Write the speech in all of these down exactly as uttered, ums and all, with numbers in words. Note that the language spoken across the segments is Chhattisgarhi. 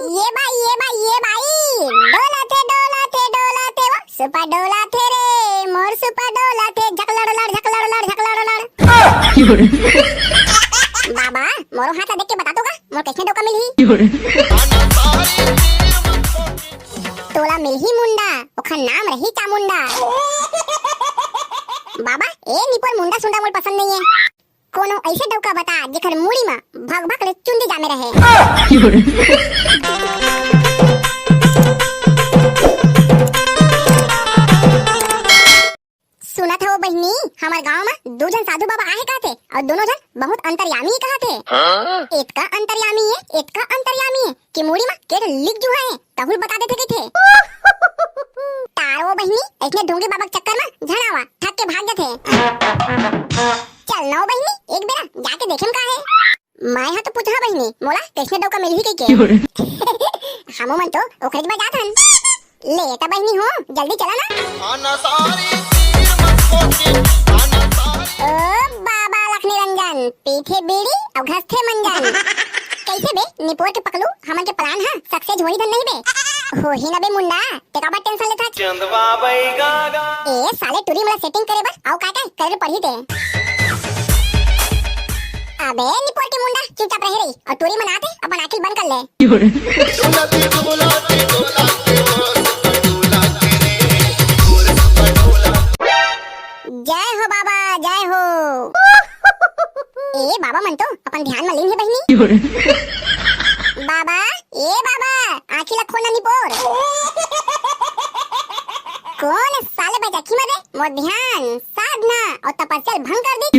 ये बाई, ये बाई, ये बाई, डोला थे, डोला थे, डोला थे, वो सुपर डोला थे रे, मोर सुपर डोला थे, झकलड़ लड़, झकलड़ लड़, झकलड़ लड़। बाबा, मोरो हाथ ला देख के बता तो का, मोर कैसे डौका मिलही? तोला मिलही मुंडा, ओखर नाम रही चामुंडा। बाबा, ए निपोर मुंडा सुंडा मोर पसंद नहीं है। कोनो ऐसे डौका बता जेकर मुड़ी म भक भक ले चुंदी जामे रहे। सुनत हव बहिनी, हमर गांव म दू झन साधु बाबा आहे काथे, अउ दोनों झन बहुत अंतर्यामी काथे। हाँ? एतका अंतर्यामी हे, एतका अंतर्यामी हे कि मुड़ी म केठ लिख जुहा हे, तहु ल बता देथे कहिथे। तारो बहिनी, अइसने ढोंगी बाबा के चक्कर म झन आवा, थक के भाग जाथे। चल नव बहिनी, एक बेरा जाके देखेम का हे। मैं हा तो पूछा बहिनी, मोला कइसने डौका मिलही कहिके। हमू मन तो ओखरेच बर जात हन। ले त बहिनी हो, जल्दी चला ना। ओ बाबा लख निरंजन, पीथे बीड़ी अउ घसथे मंजन। कइसे बे, निपोर के पकलू, हमन के plan हा success होही धन नहीं बे? होही न बे मुंडा, ते काबर tension लेथस? चंदवा बई गागा। ए साले टूरी, मोला setting करे बर अउ काय काय करे पड़ही ते। अबे निपोर के मुंडा, चुपचाप रहे रही अउ टूरी मन आथे अपन आँखी ल बंद कर ले। जय हो बाबा, जय हो। ए बाबा मन तो अपन ध्यान म लीन हे बहिनी। बाबा, ए बाबा, आँखी ला खोल ना निपोर। कोन साले बइठे हे रे? मोर ध्यान, साधना अउ तपस्या ल भंग कर दिस।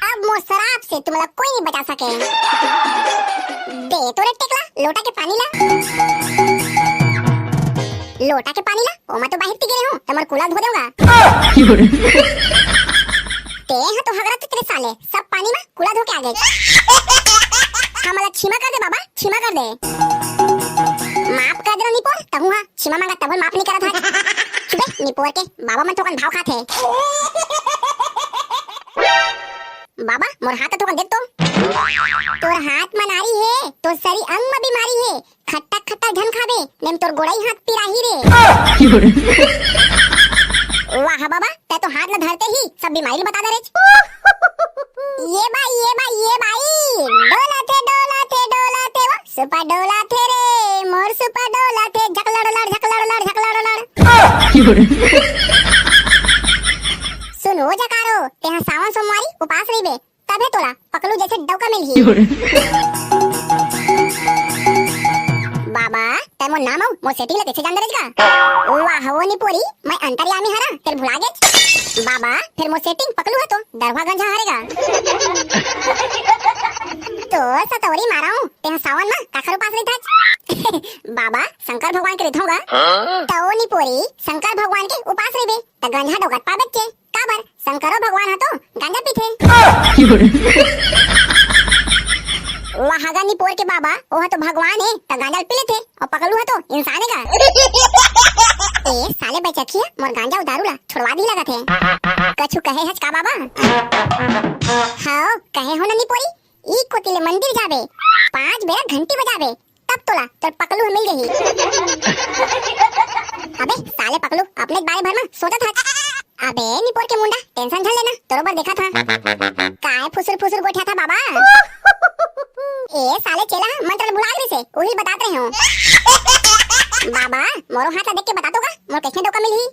अब मोर सराप से तुमला कोई नहीं बचा सके। दे तो रे टेकला, लोटा के पानी ला। लोटा के पानी ला, ओमा तो बाहिर ती गिरे हूँ, त मोर कुला धो देवगा। ते ह तो हगरा चुत रे साले, सब पानी म कुला धो के आगे। हमला क्षमा कर दे बाबा, क्षमा कर दे। माफ कर दे निपोर, तहूँ हा क्षमा मांगा तभो माफ नहीं करत हा। चुपे निपोर के, बाबा मन थोकन भाव खाथे। बाबा, मोर हाथ थोकन देख तो। तोर हाथ म नारी हे, तोर सरी अंग म बीमारी हे, खट्टा खट्टा झन खाबे, नेम तोर गोड़ई हाथ पिराही रे। वाह बाबा, तै तो हाथ ला धरते ही सब बीमारी ल बता दे रे। ये बाई, ये बाई, ये बाई, डोला थे, डोला थे, डोला थे, वो सुपर डोला थे रे, मोर सुपर डोला थे, झकलड़ लड़, झकलड़ लड़, झकलड़ लड़। सुन ओ जकारो, तेहा सावन सोमवारी उपास रहिबे, तभे तोला पकलू जइसे डौका मिलही। बाबा, तै मोर नाम अउ मोर setting ला कइसे जान डरेस का? वाह वो निपोरी, मैं अंतर्यामी हरा, तेला भुला गेस। बाबा, फेर मोर setting पकलू ह तो दरभा गंजा हरे गा। तो सतौरी मारहूँ, तेहा सावन म काखर उपास रहिथस? बाबा, शंकर भगवान के रहिथों गा। त ओ निपोरी, शंकर भगवान के उपास रहिबे, त गंजा डोकत पाबे के। काबर? शंकरो भगवान ह तो गांजा पीथे। वाह गा निपोर के बाबा, ओह तो भगवान हे, त गांजा ल पी लेथे, अउ पकलू ह तो इंसान हे गा। ए साले बैचखिया, मोर गांजा अउ दारू ला छोड़वा दी लगत हे। कछु कहे हच का बाबा? हव, कहे हों न निपोरी, ई कोती ले मंदिर जाबे, पांच बेरा घंटी बजाबे, तब तोला तोर पकलू ह मिल जही। अबे साले पकलू, अपने बारे भर म सोचत हच। अबे निपोर के मुंडा, tension झन लेना, तोरो बर देखत हंव। काय फुसुर फुसुर गोठियाथस बाबा? ए साले चेला ह मंत्र ल भुला गे रिहिसे, उही ल बतात रहेंव। बाबा, मोरो हाथ ला देख के बता तो गा, मोर कइसने डौका मिलही?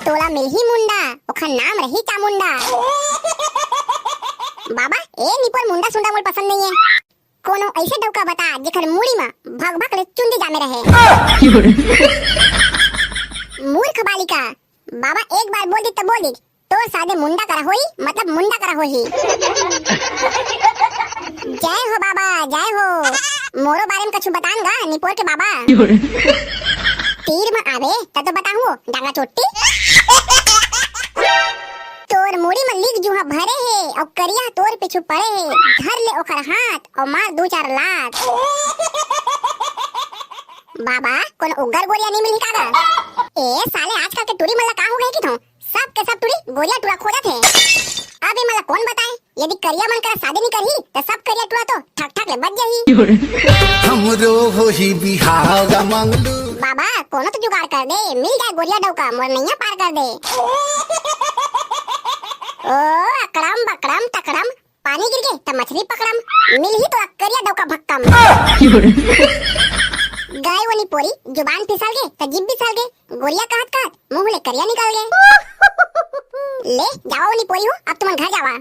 तोला मिलही मुंडा, ओखर नाम रही चामुंडा। बाबा, ए निपोर मुंडा सुंडा मोर पसंद नइये। कोनो अइसे डौका बता, जेखर मुड़ी म भक भक ले चुंदी जामे रहे। मूर्ख बालिका, बाबा एक बार बोल दिस त बोल दिस, तोर सादे मुंडा करा होही, मतलब मुंडा करा होही। जय हो बाबा, जय हो। मोरो बारे म कछु बतान गा, निपोर के बाबा। तीर म आबे, त तो बताहूं, डांगा चोट्टी। तोर मुड़ी म लीख जुहां भरे हे, अउ करिया तोर पीछू पड़े हे, धर ले ओखर हाथ, अउ मार दू चार लात। बाबा, कोनो उग्गर गोरिया नइ मिलही का गा? ए साले, आजकल के टूरी मन ला का हो गए कि थो? सब के सब टूरी गोरिया टूरा खोजत हे। अब ए मन ला कौन बताए, यदि करिया मन करा शादी नहीं करही त सब करिया टूरा तो ठक ठक ले बच जाही। हमरो होही बिहाव गा मंगलू। बाबा, कोनो तो जुगाड़ कर दे, मिल जाए गोरिया डौका, मोर नैया पार कर दे। ओ अकड़म बकड़म तकड़म, पानी गिर गे त मछली पकड़म, मिलही तो करिया डौका भक्कम। गए वो निपोरी, जुबान फिसल गे त जीभ बिसल गे, गोरिया कहत कहत मुंह ले करिया निकल गे। ले जावा वो निपोरी हो, अब तुमन घर जावा।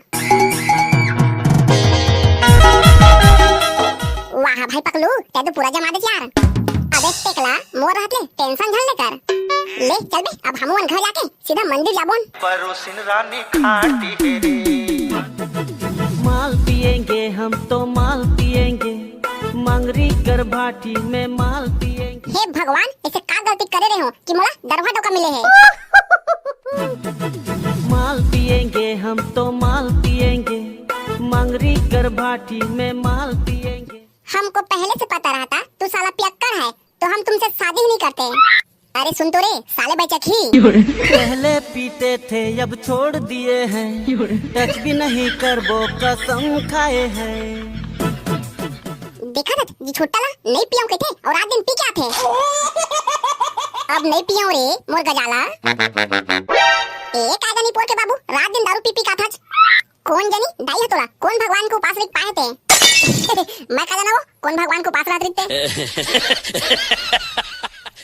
वाह भाई पकलू, तै तो पूरा जमा दे यार। अबे टेकला, मोर रहत ले टेंशन झन ले कर। ले चल बे, अब हमन घर जाके सीधा मंदिर जाबोन। परोसिन रानी खाटी हे रे। माल पिएंगे हम तो माल पिएंगे, मंगरी कर भाटी में माल पिएंगे। हे भगवान, ऐसे का गलती करे रहे हो कि मोला दरवा डौका मिले हे? माल पिएंगे हम तो माल पिएंगे, मंगरी कर भाटी में माल पिएंगे। हमको पहले से पता रहता तू साला पियक्कड़ है, तो हम तुमसे शादी ही नहीं करते। अरे सुन तो रे साले बैचखी। पहले पीते थे, अब छोड़ दिए हैं, टच भी नहीं करबो, कसम खाए हैं। देखा था जी, छुट्टा ला नहीं पियऊं कथे और रात दिन पी के आथे। अब नहीं पियऊं रे मोर गजाला। ए का जानी पोर के बाबू, रात दिन दारू पी पी का था। कौन जानी दाई ह तोला, कौन भगवान के उपास रख पाए थे। मैं का जाना वो कौन भगवान के उपास रहत रहिते।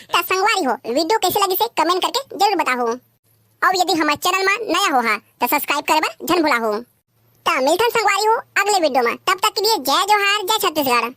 त संगवारी हो, वीडियो कैसे लगिस हे कमेंट करके जरूर बताओ। और यदि हमारे चैनल में नया हो हा तो सब्सक्राइब करे बर झन भुलाओ। त मिलथन संगवारी हो अगले वीडियो में, तब तक के लिए जय जोहार, जय छत्तीसगढ़।